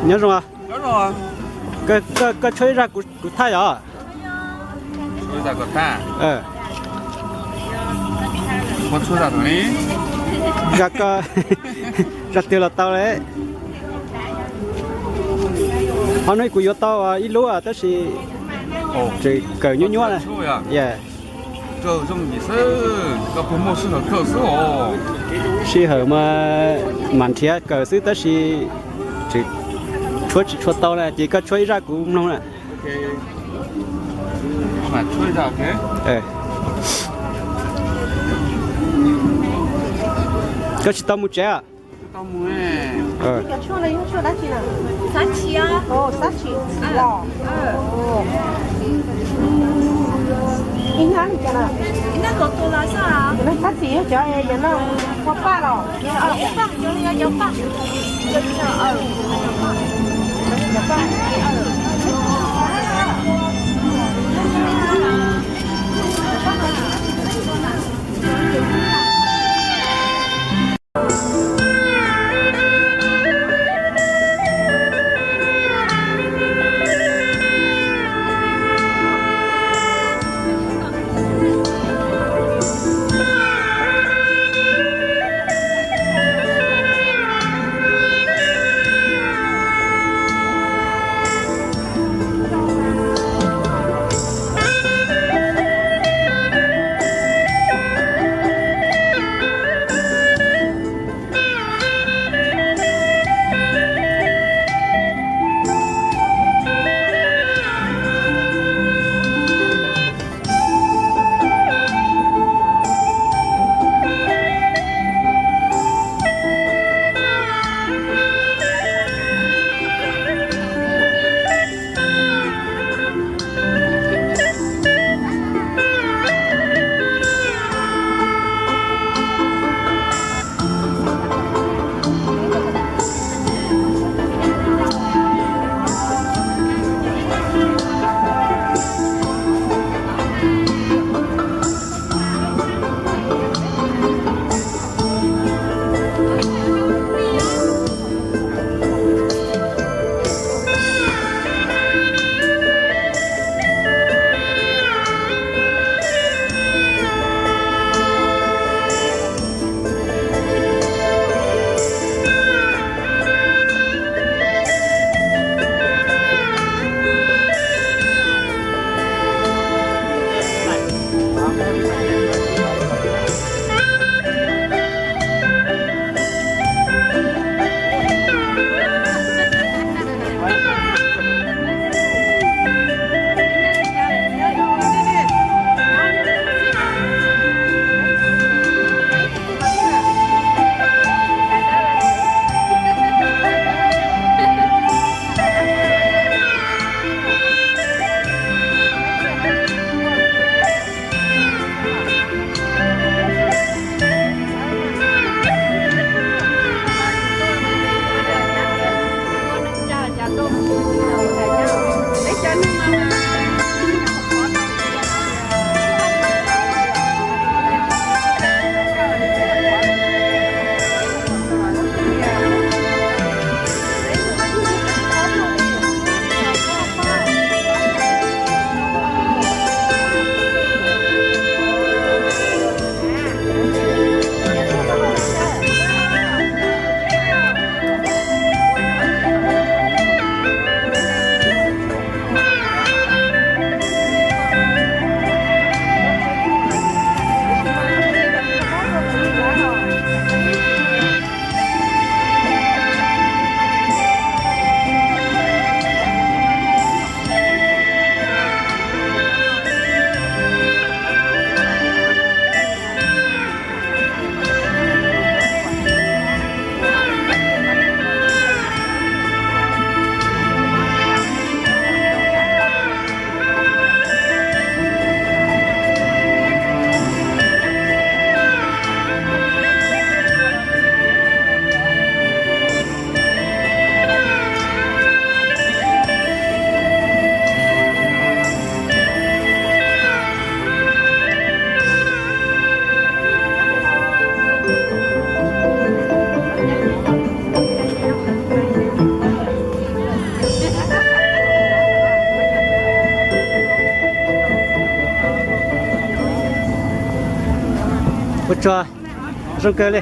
Nyob zoo. Koj tshuab ib zaj kuv thaj os. Zaj twg los tau li. Qhov no kuv yuav tau ib lub tab sis tseem kawm nyuaj nyuaj. Sij hawm mas mam nrhiav kawm xwb tab sis tseem tshuab tsis tshua tau na, ces koj tshuab ib zaj kuv mloog na. Koj tsis tau mus tsev a? Ua tsaug, zoo kawg li.